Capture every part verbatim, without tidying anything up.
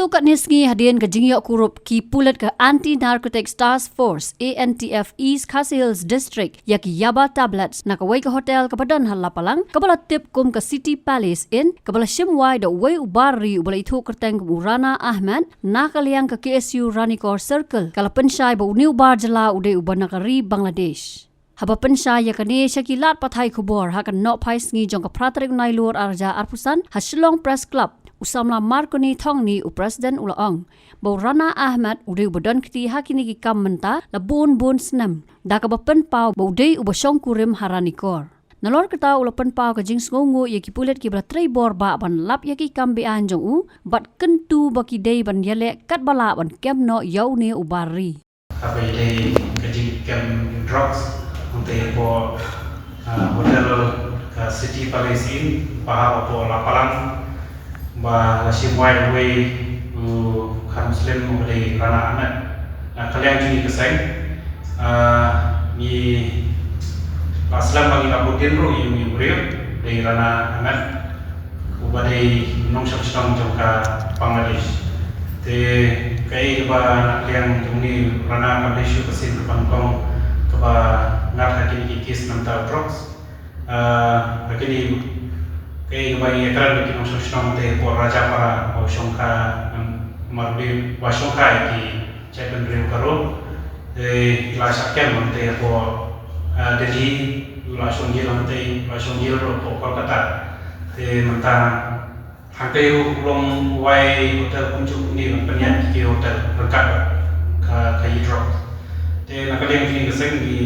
Katne sngi hadien ka jingïoh kurup, ki pulit ka Anti Narcotics Task Force, A N T F, East Khasi Hills District ïa ki yaba tablets na kawei ka hotel kaba don ha Lapalang, kaba la tip kum ka City Palace Inn, kaba la shim wai da uwei u bar ri uba la ithuh kyrteng kum u Rana Ahmed, na ka liang ka K S U Ranikor Circle, ka la pynshai ba une u bar jylla u dei uba na ka ri Bangladesh. Haba pynshai ïa kane sha ki lad pathai khubor ha ka nohphai sngi jong ka phra tarik Nailur arhajar arphew san ha Shillong Press Club, u samla Marconi Thongni, u president, u la ong ba u Rana Ahmed u dei uba don kti ha kine ki kam mynta la bun bun snem, da kaba pynpaw ba u dei uba shongkurim ha Ranikor. Nalor kata u la pynpaw ka jingsngewnguh ïa ki pulit kiba la trei bor bah ban lap ïa ki kam beaiñ jong u, bad kyntu ba ki dei ban ïaleh katba lah ban kem noh ïa une u bar ri. Haba ïadei ka jingkem drugs, hangtei hapoh, ah, hotel ka City Palace Inn, ba hapoh Lapalang, ba la shim wai da uwei u kha Muslim uba dei Rana Ahmed. Na ka liang jong ngi ka seng, ah, ngi la slem ba ngi la bud dien ruh ïa une u briew, dei Rana Ahmed, uba dei nongshong shnong jong ka Bangladesh. Te kaei kaba na ka liang jong une u Rana kam dei shuh ka sien kaba nyngkong kaba ngat ha kine ki case namar drugs. Ah, ha kine, kaei kaba ngi ïakren bad ki nongshong shnong te hapoh Rajapara, ba u shongkha, um, namar u dei uba shongkha ïa ki jaitbynriew Garo. Te la shah kem hangtei hapoh, ah, Delhi, u la shong jail hangtei, u la shong jail ruh hapoh Kolkata. Te mynta hangtei ruh u long wai hotel kumjuh une ban pynïaid ki hotel ryngkat ka, ka khaïi drugs. Te na ka liang jong ngi ka seng ngi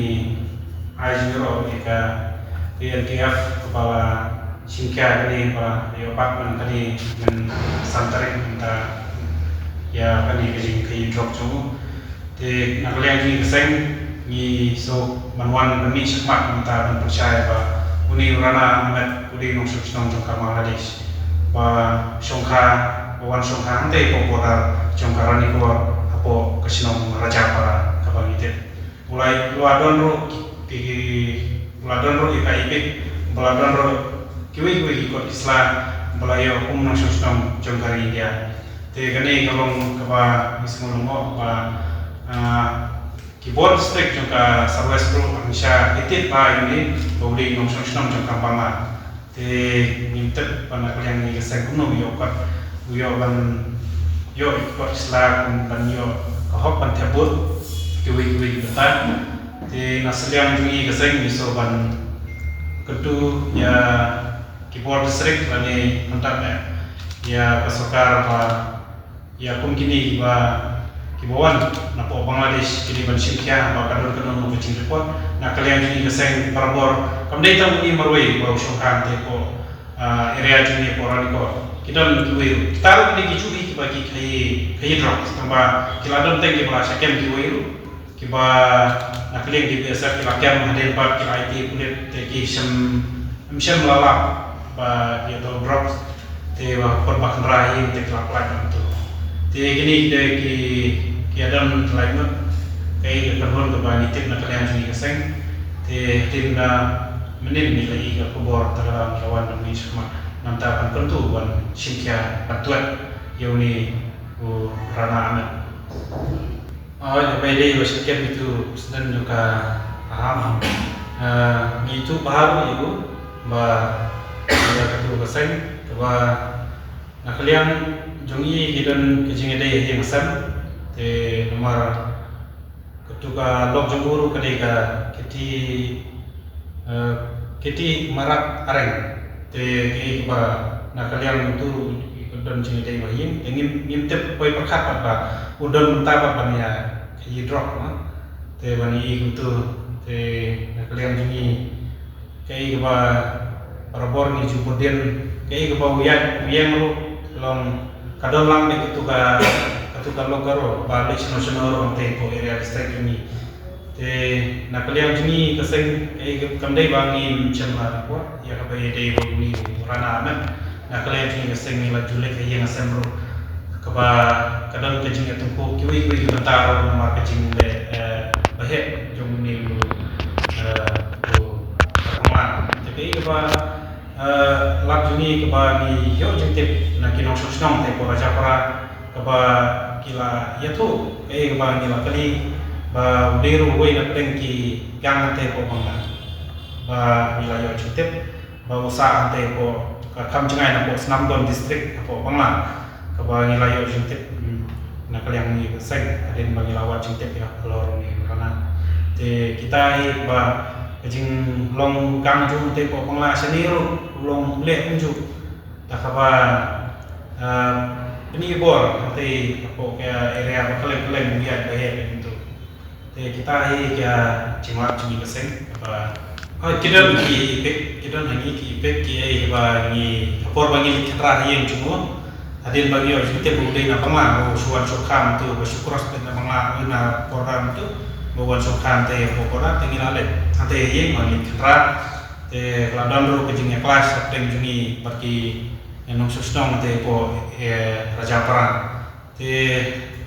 ai jingïaroh ïa ka A N T F kaba la shim khia kane, ba ïoh bat man kane, man san tarik mynta ïa kane ka jingkhaïi drugs jong u. Te na ka liang jong ngi ka seng ngi sngewbha ban wan ban mih shakhmat mynta ban pynshai ba une u Rana Ahmed u dei nongshong shnong jong ka Bangladesh, ba shongkha, ba wan shongkha hangtei hapoh border jong ka Ranikor hapoh ka shnong Rajapara kaba ngi tip. U la, u la don ruh ki, ki, u la don ruh ïa ka EPIC, ba la don ruh kiwei kiwei ki kot ki sla ba la ïoh kum nongshong shnong jong ka ri India. Te kane ka long kaba ngi sngew lyngngoh ba, ah, ki bor district jong ka South West ruh hangta ki tip ba ïa une ba u dei nongshong shnong jong ka Bangla. Te ngim tip ba na ka liang jong ngi ka seng kumno u ïoh kat, u ïoh ban ïoh ïa ki kot ki sla kum ban ïoh ka hok ban thep vote kiwei kiwei ki bynta. Te na ka liang jong ngi ka seng ngi sngewbha ban kyntu ïa ki bor district lane mynta ïa ka sorkar ba ïa kum kine kiba, kiba wan napoh Bangladesh, kine ban shim khia ba ka don kano kano ka jingreport. Na ka liang jong ngi ka seng barabor kam dei tang une marwei ba u shongkha hangtei hapoh, ah, area jong ngi hapoh Ranikor. Ki don kiwei ruh. Kita ruh ki dei ki juh hi kiba ki khaïi, khaïi drugs. Tangba ki la don teng kiba la shah kem kiwei ruh. Kiba na ka liang ki B S F ki la kem hadien pat ki la aiti pulit te ki shem, em shem la lap ba ïa u drugs te ba khot ba kynra hi te ki la pynlait kumto. Te kine ki dei ki, ki ïadon tylli ngut. Kaei ka kyrhun kaba ngi tip na ka liang jong ngi ka seng. Te hadien ba mynnin ngi la ïoh ka khubor te ka dang la wan ban mih shakhmat namar ban kyntu ban shim khia ban tuid ïa une u Rana Ahmed. Hooid, haba ïadei bad ka kem itu president jong ka Pahang. Eh, ngi itu Pahang ïa u ba ïa katu ka seng, kaba na ka liang jong ngi ki don ka jingïadei ha ïing ha sem. Te namar katu ka lok jong u ruh ka dei ka Kiti, eh, Kiti Marak Areng. Te kaei kaba na ka liang utu ka don jingïadei bha ïing. Te ngim, ngim tip poi pyrkhat pat ba u don mynta pat ban ïa khaïi drok ma. Te ban ïa utu te na ka liang jong ngi kaei kaba barabor ngi ju bud dien, kaei kaba u ïaid u ïeng ruh long ka don lang beit katu ka, katu ka lok Garo ba leit shano shano ruh hangtei hapoh area district jong ngi. Te na ka liang jong ngi ka seng, eh, kam dei ba ngim shem la report ïa kaba ïadei bad une u Rana Ahmed. Na ka liang jong ngi ka seng ngi la ju leit ha ïing ha sem ruh kaba ka don ka jingïatyngkhuh kiwei kiwei ki bynta ruh namar ka jingleh, eh, baheh jong une u, eh, u Rana. Te kaei kaba, eh, lad jong ngi kaba ngi ïoh jingtip na ki nongshong shnong te hapoh Rajapara. Ba ki la ïathuh, kaei ba ngi la kylli, ba u dei ruh uwei na pdeng ki gang hangtei hapoh Bangla. Ba ngi la ïoh jingtip ba u sah hangtei hapoh ka kham jngai na hapoh Snamdawn District hapoh Bangla. Kaba ngi la ïoh jingtip, hmm, na ka liang jong ngi ka seng, hadien ba ngi la wad jingtip ïa halor une u ranah. Te kita hi ba ka jinglong gang jong u hangtei hapoh Bangla shane ruh u long leh kumjuh. Da kaba, ah, pyni bor hangtei hapoh ka area ba kylleng kylleng, u ïaid ba heh kumto. Te kita hi ka jingmap jong ngi ka seng, kaba, ah, ki don ki EPIC, ki don ha ngi ki EPIC kiei ba ngi, ka por ba ngi leit khynra ha ïing jong u, hadien ba ngi ïoh jingtip ba u dei na Bangla, ba u shu wan shongkha kumto, ba shu cross beit na Bangla, na border kumto, ba u wan shongkha hangtei hapoh border, te ngi la leit hangtei ha ïing ba ngi leit khynra. Te ka la don ruh ka jingïakhlaiñ hapdeng jong ngi bad ki nongshong shnong hangtei hapoh, eh, Rajapara. Te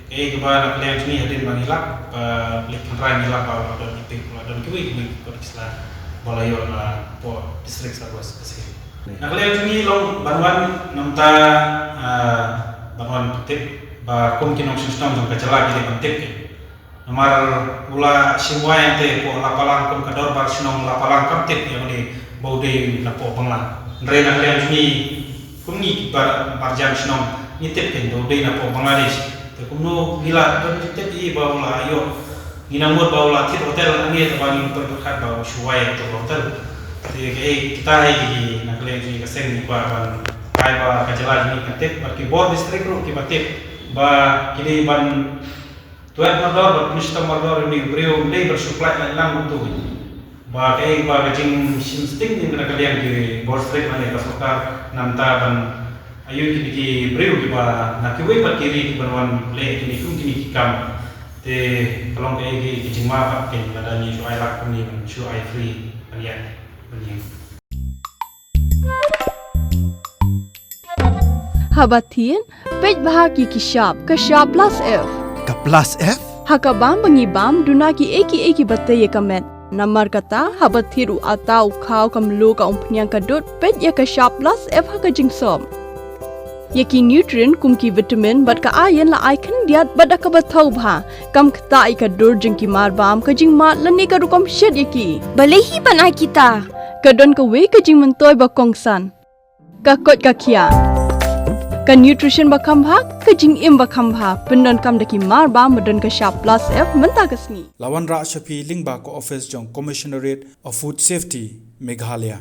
kaei kaba na ka liang jong ngi hadien ba ngi lap, ba leit khynra ngi lap ba la don EPIC, la don kiwei kiwei ki kot ki sla ba la ïoh na hapoh District Service Kasai. Na ka liang jong ngi long ban wan namar, ah, ban wan pyntip ba kum ki nongshong shnong jong ka jylla ki dei ban tip ki. Namar u la shim wai hangtei hapoh Lapalang, kum ka dorbar shnong Lapalang kam tip ïa une ba u dei na hapoh Bangla. Hynrei na ka liang jong ngi kum ngi ki bar, marjan shnong ngi tip kein ba u dei na hapoh Bangladesh. Te kumno ngi la don jingtip hi ba u la ïoh, ngi nang mut ba u la thied hotel hangne, te ba ngim poi pyrkhat ba u shu wai ha ka hotel. Te kaei kita hi ki na ka liang jong ngi ka seng ngi kwah ban ai ba ka jylla jong ngi kan tip, bad ki bor district ruh kiba tip ba ki dei ban Tuat mardor bad pynshittom mardor ïa une u briew, ym dei ban shu pynlait lang kumto. Ba kaei ba ka jingshim sting na ka liang ki bor district lane ka sorkar, namar ban ïoh kine ki briew kiba na kiwei pat ki ri kiban wan leh kine kum kine ki kam. Te ka long kaei ki, ki jingma pat kein lada ngi shu ai lak kumne ban shu ai free ban ïa ban ïa. Haba thied, peit bha ki ki shap, ka shap plus F. Ka plus F? Ha ka bam ba ngi bam, duna kiei kiei kiba tei ïa ka met. Namar kata, haba thied u atta, u khaw, ka mluh, ka umphniang, ka dud, peit ïa ka shap plus F ha ka jingsop. Ïa ki nutrient kum ki vitamin bad ka iron la ai khyndiat bad da kaba thaw bha. Kam ktah ïa ka dur jong ki marbam, ka jingmad lane ka rukom shet ïa ki. Balei hi ban ai kita? Ka don kawei ka jingmyntoi ba kongsan. Ka koit ka khiah. Ka nutrition ba kham bha, ka jingim ba kham bha. Pyndonkam da ki marbam ba don ka shap plus F mynta ka sngi. La wanrah sha phi lyngba ka office jong Commissionerate of Food Safety, Meghalaya.